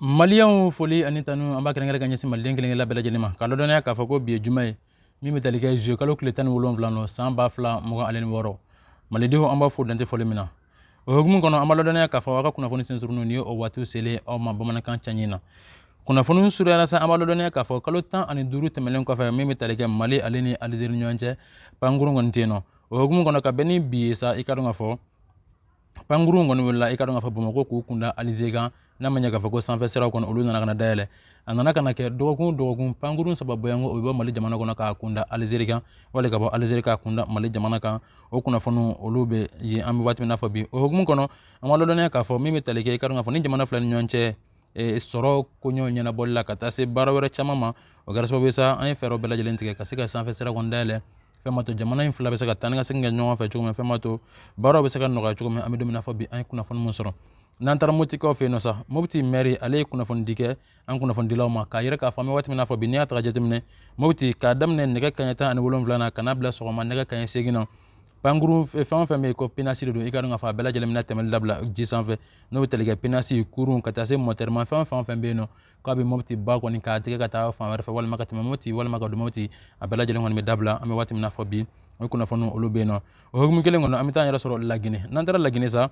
Maliyɛnw, foli ani tanu an b'a kɛrɛnkɛrɛn ka ɲɛsin maliden kelen kelen bɛɛ lajɛlen ma, k'a ladɔnniya k'a fɔ ko bi ye juma ye min bɛ tali kɛ zuye kalo tile 17 nɔ san 2026. Malidenw, an b'a fo dante fɔli min na. O hukumu kɔnɔ, an b'a ladɔnniya k'a fɔ aw ka kunnafoni sensurunnu nin ye o waatiw selen aw ma bamanankan cɛɲi na. Kunnafoni surunyara sa, an b'a ladɔnniya k'a fɔ kalo 15 tɛmɛnen kɔfɛ, min bɛ tali kɛ Mali ale ni Alizeri ɲɔgɔn cɛ, pankurun kɔni tɛ yen nɔ. O hukumu kɔnɔ, ka bɛn ni bi ye sa, i ka dɔn k'a fɔ pankurun kɔni wulila, i ka dɔn k'a fɔ Bamakɔ k'u kunda Alize kan, n'a ma ɲɛ k'a fɔ ko sanfɛ siraw kɔni olu nana ka na dayɛlɛ. A nana ka na kɛ dɔgɔkun o dɔgɔkun, pankurun saba bɔyanko o bɛ bɔ Mali jamana kɔnɔ k'a kunda Alizeri kan, wali ka bɔ Alizeri k'a kunda Mali jamana kan. O kunnafoniw olu bɛ yen an bɛ waati min na fɔ bi. O hukumu kɔnɔ, an b'a ladɔnniya k'a fɔ min bɛ tali kɛ, i ka dɔn k'a fɔ ni jamana fila ni ɲɔgɔn cɛ sɔrɔ koɲɛw ɲɛnabɔli la ka taa se baara wɛrɛ caman ma, o kɛra sababu ye sa, an ye fɛɛrɛw bɛɛ lajɛlen tigɛ ka se ka sanfɛ sira kɔni dayɛlɛ. Fɛn ma to jamana in fila bɛ se ka taa ni ka segin kɛ ɲɔgɔn fɛ cogo min, fɛn ma to baaraw bɛ se ka nɔgɔya cogo min, an bɛ don min na fɔ bi, an ye kunnafoni mun sɔrɔ. N'an taara Moptikaw fɛ yen nɔ sa, Mopti mɛri ale ye kunnafoni di kɛ an kunnafonidilaw ma k'a yira k'a fɔ an bɛ waati min na fɔ bi, n'i y'a ta ka jateminɛ Mopti, k'a daminɛ nɛgɛ kaɲɛ 17 na ka n'a bila sɔgɔma nɛgɛ kaɲɛ 8 na, pankurun fɛn o fɛn bɛ yen ko pinasi de don, i ka dɔn k'a fɔ a bɛɛ lajɛlen bɛna tɛmɛli dabila ji sanfɛ. N'o bɛ tali kɛ pinasi, kurun, ka taa se mɔtɛrima, fɛn o fɛn fɛn bɛ yen nɔ k'a bɛ Mopti ba kɔni k'a tigɛ ka taa fan wɛrɛ fɛ, walima ka tɛmɛ Mopti, walima ka don Mopti, a bɛɛ lajɛlen kɔni bɛ dabila an bɛ waati min na fɔ bi. O kunnafoniw olu bɛ yen nɔ. O hukumu kelen kɔnɔ, an bɛ taa an yɛrɛ sɔrɔ Laginɛ. N'an taara Laginɛ sa,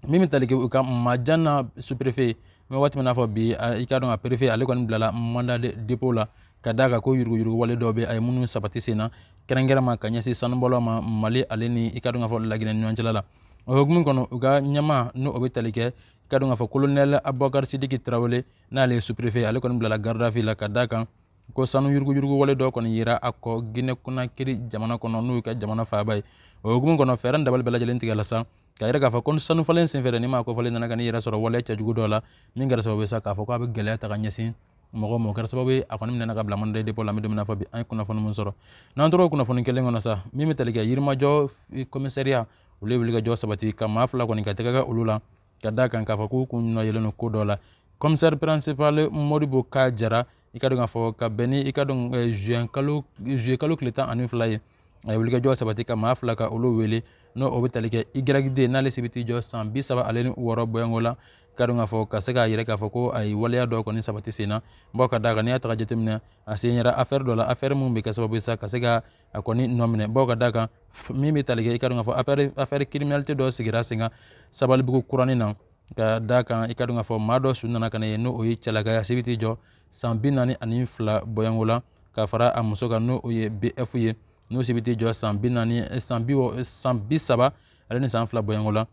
min bɛ tali kɛ u ka Majana sous-préfet, an bɛ waati min na fɔ bi, i ka dɔn ka préfet ale kɔni bilala mandat de dépôt la, ka d'a kan ko yuruguyurugu wale dɔw bɛ a ye minnu sabati sen na, kɛrɛnkɛrɛn ma ka ɲɛsin sanubɔlaw ma Mali ale ni, i ka dɔn k'a fɔ, Laginɛ ni ɲɔgɔn cɛla la. O hukumu kɔnɔ, u ka ɲɛmaa, n'o o bɛ tali kɛ, i ka dɔn k'a fɔ, colonel Abubakar Sidiki Tarawele, n'ale ye sous-préfet, ale kɔni bilala garde à vue la, ka d'a kan ko sanu yuruguyurugu wale dɔ kɔni yera a kɔ Guinée Conakry jamana kɔnɔ, n'o y'u ka jamana faaba ye. O hukumu kɔnɔ, fɛɛrɛ dabali bɛɛ lajɛlen tigɛla sa, k'a yira k'a fɔ ko sanu falen senfɛ dɛ, ni maa kofɔlen nana ka n'i yɛrɛ sɔrɔ waleya cɛjugu dɔ la, min kɛra sababu ye sa k'a fɔ k'a bɛ gɛlɛya ta ka ɲɛsin mɔgɔ ma, o kɛra sababu ye a kɔni minɛna ka bila mandat de dépôt la, an bɛ don min na fɔ bi, an ye kunnafoni mun sɔrɔ. N'an tora o kunnafoni kelen kɔnɔ sa, min bɛ tali kɛ Yirimajɔ commissariat, olu ye wulikajɔ sabati ka maa fila kɔni ka tɛgɛ kɛ olu la, ka d'a kan k'a fɔ k'u kun nɔ yelen don ko dɔ la. Commissaire principal Modibo Ka Jara, i ka dɔn k'a fɔ ka bɛn ni, i ka dɔn, juin kalo, juillet kalo tile 12 ye, a ye wulikajɔ sabati ka maa fila ka olu wele, n'o o bɛ tali kɛ YD, n'ale si bɛ t'i jɔ san 36 bɔyanko la, ka dɔn k'a fɔ ka se k'a yɛrɛ k'a fɔ ko a ye waleya dɔ kɔni sabati sen na bɔ, ka d'a kan n'i y'a ta ka jateminɛ, a sen yɛrɛ affaire dɔ la, affaire mun bɛ kɛ sababu ye sa ka se ka a kɔni nɔ minɛ bawo, ka d'a kan min bɛ tali kɛ, i ka dɔn k'a fɔ, affaire criminalité dɔ sigira sen kan Sabalibugu kuranin na, ka d'a kan, i ka dɔn k'a fɔ, maa dɔ su nana ka na ye, n'o o ye cɛlaka ye, a si bɛ t'i jɔ san 42 bɔyanko la, ka fara a muso kan, n'o o ye BF ye, n'o si bɛ t'i jɔ san 40, san 30 ale ni san 2 bɔyanko la.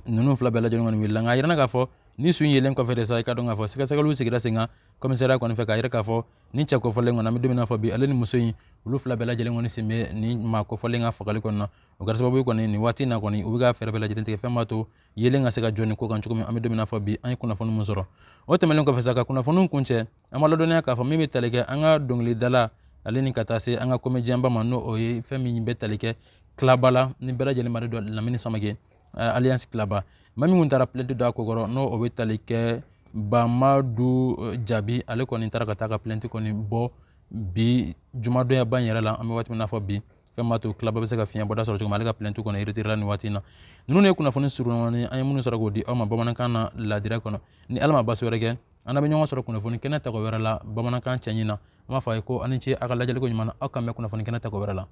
Ninnu fila bɛɛ lajɛlen kɔni wulila, nka a yirana k'a fɔ ni su in yelen kɔfɛ de sa, i ka dɔn k'a fɔ sɛgɛsɛgɛliw sigira sen kan commissariat kɔni fɛ, k'a yira k'a fɔ ni cɛ kofɔlen kɔni, an bɛ don min na fɔ bi, ale ni muso in, olu fila bɛɛ lajɛlen kɔni sen bɛ nin maa kofɔlen ka fagali kɔni na. O kɛra sababu ye kɔni, nin waati in na kɔni, u bɛ ka fɛɛrɛ bɛɛ lajɛlen tigɛ fɛn b'a to yelen ka se ka jɔ nin ko kan cogo min, an bɛ don min na fɔ bi, an ye kunnafoni mun sɔrɔ. O tɛmɛnen kɔfɛ sa, ka kunnafoniw kuncɛ, an b'a ladɔnniya k'a fɔ min bɛ tali kɛ an ka dɔnkilidala ale ni ka taa se an ka comédien ba ma, n'o o ye fɛn min bɛ tali kɛ Kilaba la, ni bɛɛ lajɛlen b'a dɔn, Lamini Samake alias Kilaba, maa min kun taara plainte don a ko kɔrɔ, n'o o bɛ tali kɛ Bamadu Jaabi, ale kɔni taara ka taa ka plainte kɔni bɔ bi jumadonyaba in yɛrɛ la, an bɛ waati min na fɔ bi, fɛn b'a to Kilaba bɛ se ka fiɲɛ bɔda sɔrɔ cogo min. Ale ka plainte kɔni retiré la nin waati in na. Ninnu ye kunnafoni surunni an ye minnu sɔrɔ k'o di aw ma bamanankan na ladira kɔnɔ. Ni Ala ma basi wɛrɛ kɛ, an bɛ ɲɔgɔn sɔrɔ kunnafoni kɛnɛ tako wɛrɛ la bamanankan cɛɲi na. An b'a fɔ a ye ko aw ni ce a ka lajɛliko ɲuman na. Aw k'an bɛn kunnafoni kɛnɛ tako wɛrɛ la.